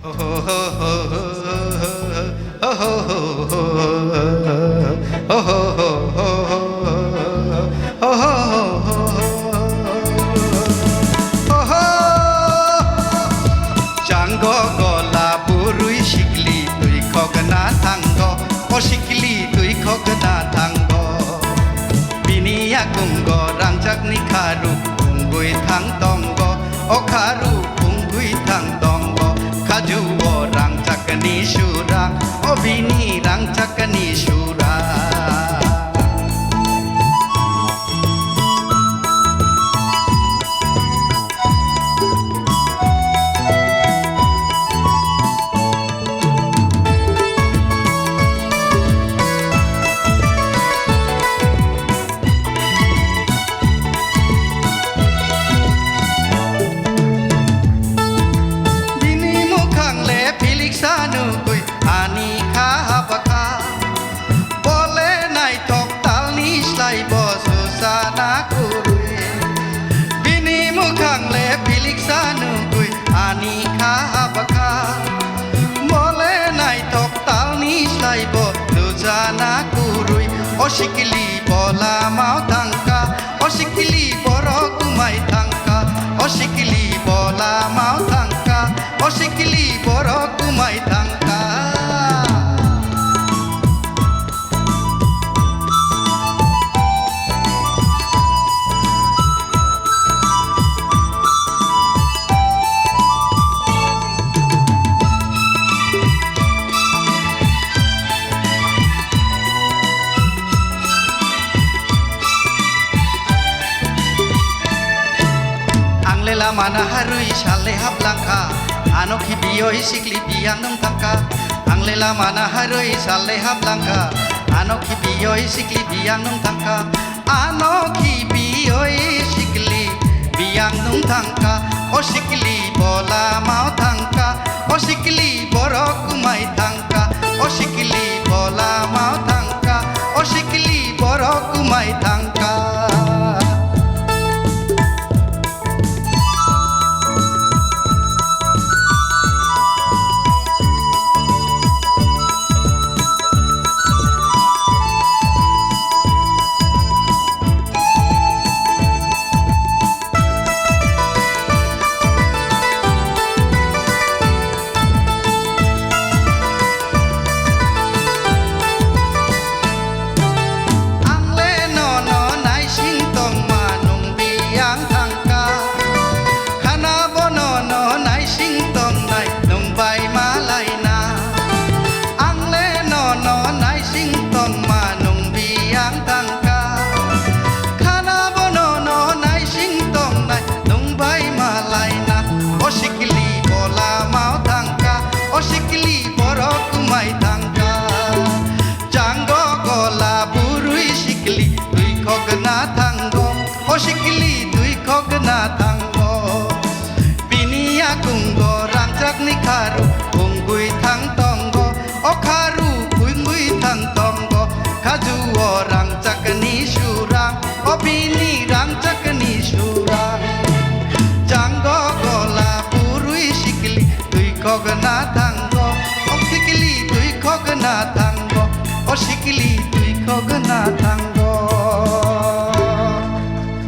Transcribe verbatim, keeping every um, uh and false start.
Chango gola burui sikli twi khogna thango, o sikli twi khogna thango. Bini yakungo rangchakni kharu pungwi thang tongo, o kharu pungwi thang tongo. Khajuo rangchakni sura, o bini rangchakni sura. Bini mukhang le philiksa nugwi ani kha habakha. Bole naithok talni slai bo susana kwrwi. Bini mukhang le philiksa nugwi ani kha habakha. Bole naithok talni slai bo susana kwrwi. O sikli bo lamao thangkha, o sikli borok kwmai thangkha, o sikli bo lamao thangkha, o sikli borok kwmai thangkha. Ang le lama na harwi sal le haplangkha, ano khibioi sikli biyang nung thangkha. Ang le lama na harwi sal le haplangkha, ano khibioi sikli biyang nung thangkha. Ano khibioi sikli biyang nung thangkha, o sikli bo lamao thangkha, o sikli borok kwmai thangkha, o sikli bo lamao thangkha, o sikli borok kwmai thangkha. Ang le nono naising tongma nung biyang thangkha. Khana bono no naising tongnai nung bai malaina. Ang le nono naising tongma nung biyang thangkha. Khana bono no naising tongnai nung bai malaina. O sikli bo lamao thangkha, o sikli borok kwmai thangkha. Jango gola burui sikli twi khogna thango, o sikli twi khogna thango. Bini yakungo rangchakni kharu pungwi thang tongo, o kharu pungwi thang tongo. Khajuo rangchakni sura, o bini rangchakni sura. Jango gola burui sikli twi khogna thango, o sikli twi khogna thango, o sikli twi khogna thango.